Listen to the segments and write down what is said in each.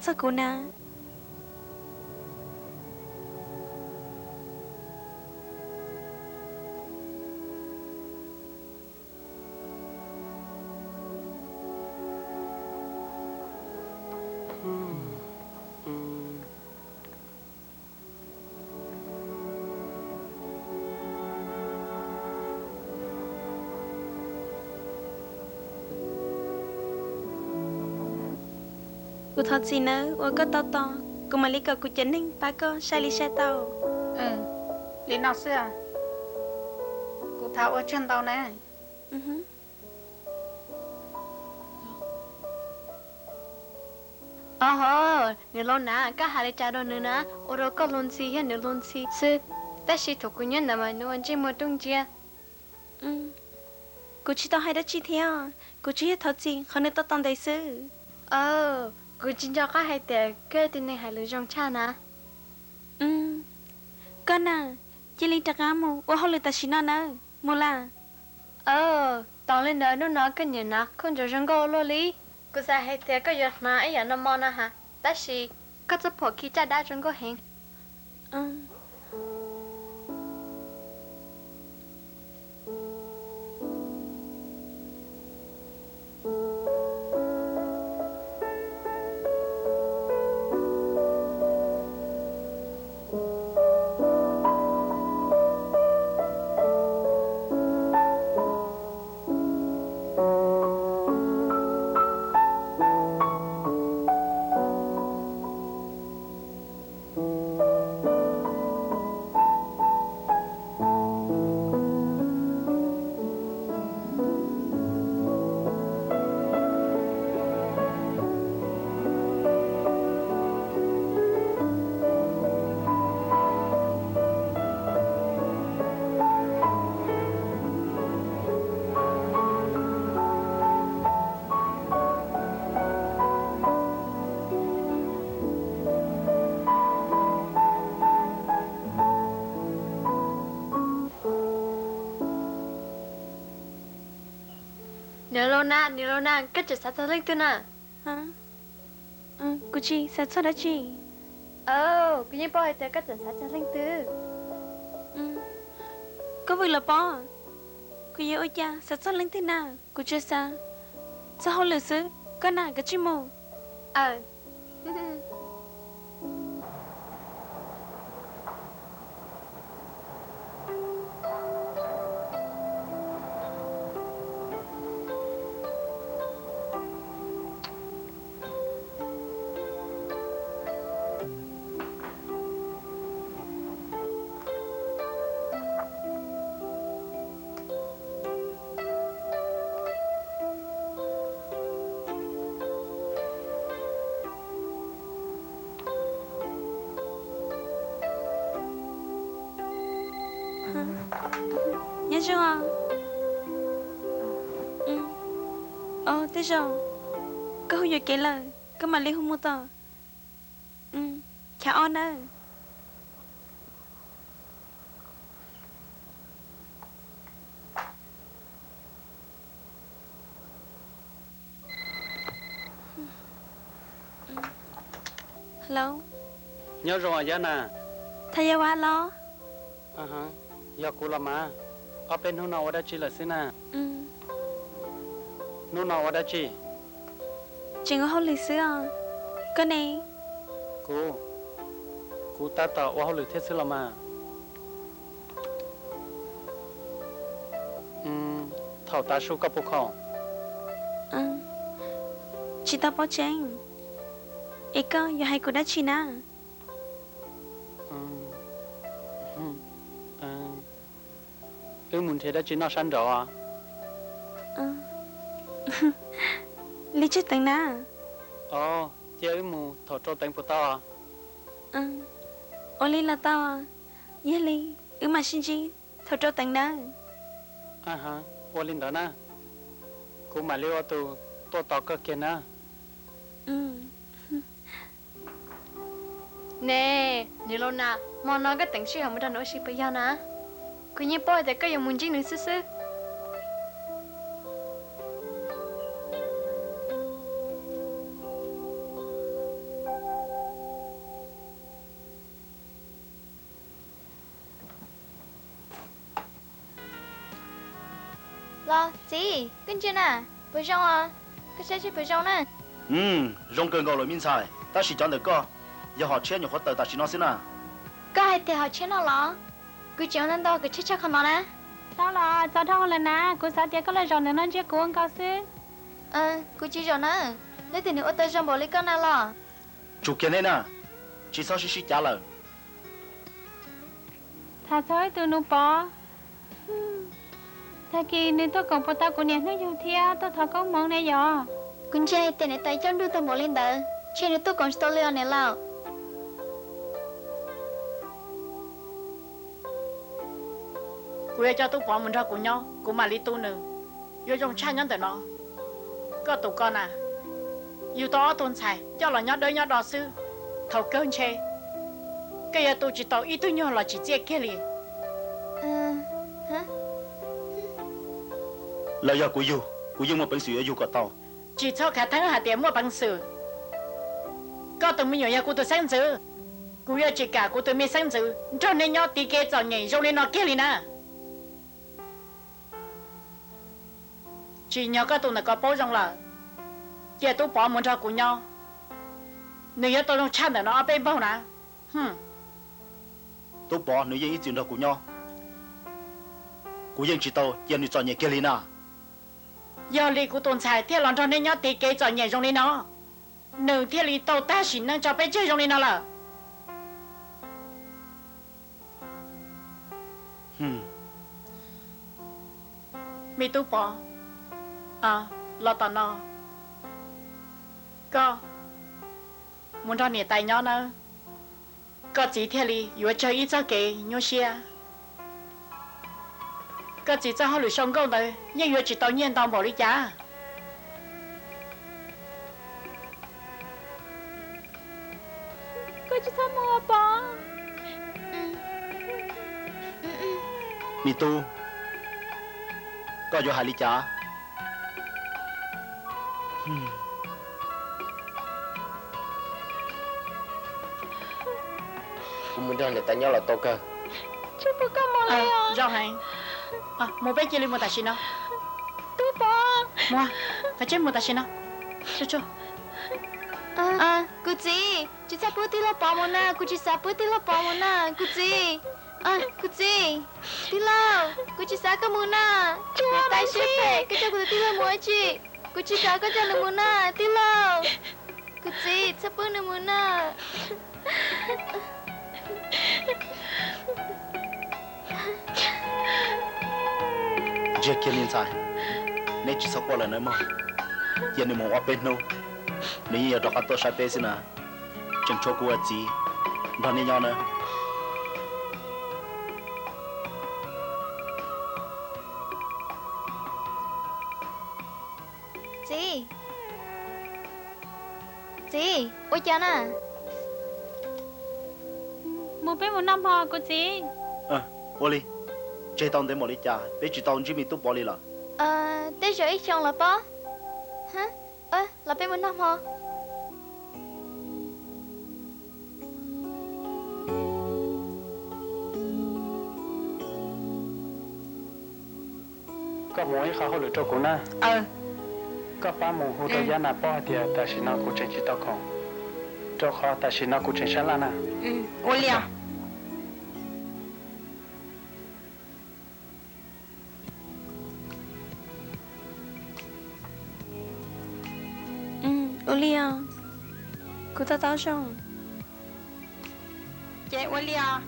txog kuv na. Kuv thov txim nawb uas koj tos tos, kuv mam li kom kuv cov neeg pab koj sai li sai tau. Li no xwb, kuv thov ua tsaug ntau na. Os ho, niam laus na, koj hais li cas rau nws na? Ua rau koj luag ntxhi thiab nws luag ntxhi xwb, tab sis thaum kuv nyob ntawd mas nws ua ntsej muag rooj ntsia. Kuv tsis tau hais dab tsi thiab, kuv tsuas yog thov txim qhov nws tos tos ntev xwb. Kuv tsis nco qab hais tias koj yog tus neeg hais lus zoo tshaj na. Koj na, cia li rov qab mus ua hauj lwm tam sim no nawb, mus las. Tos li ntawd hnub no koj niam hnav khaub ncaws zoo nkauj ua luaj li. Kuv xav hais tias koj yuav hnav ib yam no mo no ha, tab sis koj txoj phuam khi caj dab zoo nkauj heev. Niam laus na, niam laus na, koj tseem xav txog leej twg na? Kuv tsis xav txog dab tsi. Kuv yeej paub hais tias koj tseem xav txog leej twg. Koj vwm los pob, kuv yuav ua cas xav txog leej twg na, kuv tsuas xav txog hauj lwm xwb, koj na kav tsij mus. Nyob zoo. Os, tej zaum koj hu yuam kev lawm, koj mam li hu mus tom chav ob nawb. Nyob zoo Yab na. Thaj Yaj Vaj los? Yog kuv los mas. Ob peb hnub no ua dab tsi lawm xwb na? Hnub no ua dab tsi? Tseem ua hauj lwm xwb os. Koj ne? Kuv, kuv tab tom ua hauj lwm thiab xwb los mas. Thaum tav su koj puas khoom? Tsis tau paub tseeb. Es koj yuav hais kuv dab tsi na? Wb mus nrhiav dab tsi noj sab nraud. Li tsawg teev na? Os, cia wb mus thaum rau teev puas tau? Ua li los tau. Yog li wb mam sib ntsib thaum rau teev nawb. Ua li ntawd na, kuv mam li ua tus tuaj tos koj kiag na. Ne, niam laus na, hmo no koj teem sij hawm mus nrog nws ua si puas yog na? Kuv yeej paub hais tias koj yuav mus ntsib nws xwb xwb. Los txiv, koj ntsia na, puas zoo os? Koj saib seb puas zoo na. Zoo kawg nkaus lawm me ntxhais, tab sis cov ntawm koj yog hom tshiab nyuam qhuav tawm tam sim no xwb na. Koj hais tias hom tshiab no los? Kuv tseem ua ntau ntau kom tshiab tshaj qhov no na. Tau los txog dhau lawm na, kuv xav tias koj los zaum ntawm no ntsia kuv ua nkaus xwb. Kuv tsis zaum na, leej twg nws ua tau zoo npaum li koj na los? Tsum kiag nej na, tsis txhob sib sib cav lawm. Tham txog ib tug nus pov, tag kis nws tuaj koom puas tau kuv niam hnub yug thiab tuaj thov koob hmoov ne yom? Kuv ntsia hais tias niam tais coj nruj tag npaum li ntawd, ntshe nws tuaj koom tsis tau li os niam laus. Kuv yuav coj tub pov mus nrog kuv nyob, kuv mam li tu nws. Yuav zoo tshaj nyob ntawm no. Koj tus koj na, yug tau ob tug ntxhais coj los nyob dawb nyob do xwb, thaum kawg ntshe koj yuav tu tsis tau ib tug nyuag los tsim txiaj kiag li. Lawv yog kuv yug, kuv yeej muaj peev xwm yuav yug kom tau. Tsis txhob khav theeb hais tias muaj peev xwm. Koj tus me nyuam yog kuv tus xeeb ntxwv, kuv yuav tsis kam kuv tus me xeeb ntxwv nrog nej nyob tiv kev txom nyem zoo li no kiag li na. Tsim nyog koj tus ntawm ko paub zoo lawm, cia tub pov mus nrog kuv nyob, nws yuav tau zoo tshaj ntawm no ob peb npaug na. Tub pov nws yeej ib txwm nrog kuv nyob, kuv yeej tsis tau cia nws txom nyem kiag li na. Yog li kuv tus ntxhais thiaj los nrog nej nyob tiv kev txom nyem zoo li no, nws thiaj li tau tag sim neej tso peb tseg zoo li no lawm. Me tub pov, los tom no, koj mus nrog niam tais nyob nawb. Koj txiv thiaj li yuav tsawg ib txoj kev nyuaj siab. Koj txiv txoj hauj lwm sau nkauj ntawd yeej yuav tsis tau nyiaj ntau npaum li cas. Me tub, koj yuav hais li cas? Kuv mus nrog niam tais nyob los tau kawg. Zoo heev. Mus peb cia li mus tam sim no. Tub pov, mus, koj tsij mus tam sim no. Kuv txiv, tsis txhob pub tij laug pov mus na, kuv tsis xav pub tij laug pov mus na, kuv txiv. Kuv txiv, tij laug, kuv tsis xav koj mus na. Niam tais siab phem, koj coj kuv tus tij laug mus ua tsi? Kuv tsis xav koj coj nws mus na, tij laug. Kuv txiv, txhob pub nws mus na. Ntsiag kiag me ntxhais, neb tsis txhob quaj lawm nawb mog. Cia nws mus ob peb hnub, nws yeej yuav rov qab tuaj saib peb xwb na. Tseem tshuav kuv ua txiv nrog neb nyob nawb. Txiv, txiv, ua cas na? Mus peb mus noj hmo kuv txiv. Ua li, tseg tau ntev npaum li cas peb tsis tau ntsib me tub pov li lawm. Tej zaum ib xyoo los pob. Los peb mus noj hmo. Koj mus ua ib qho hauj lwm rau kuv na. Koj pab mus hu rau Yab Nas paub hais tias tam sim no kuv tseem tsis tau khoom, rau qhov tam sim no kuv tseem sab laj na. Ua li os. Ua li os. Kuv to taub zoo. Ces ua li os.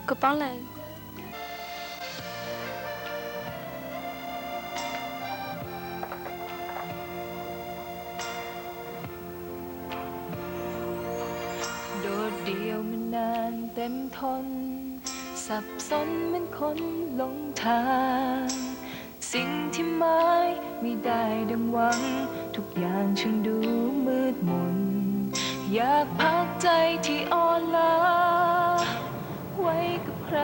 Kuv paub lawm. Dột điêu mà nàn tem thôn, sập sôn mến khốn lông thang.สิ่งที่ไม่มีได้ดังหวัง ทุกอย่างช่างดูมืดมน อยากพักใจที่อ่อนล้า ไว้กับใคร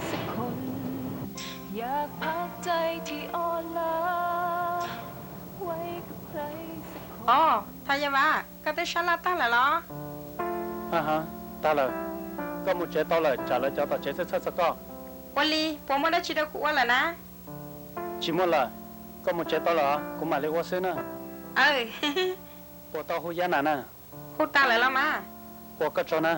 สักคน อยากพักใจที่อ่อนล้า ไว้กับใครสักคน Ov, Thaj Yaj Vam, koj twb sab laj tag lawm los? Tag lawm. Koj mus tsev tau lawm, tsam lawv cov tom tsev txhawj txhawj txog koj. Ua li, puas muaj dab tsi rau kuv ua lawm na? Tsis muaj lawm, koj mus tsev tau lawm kuv mam li ua xwb na. Puas tau hu Yab Nas na? Hu tas lawm los mas. Ua koj tsaug na.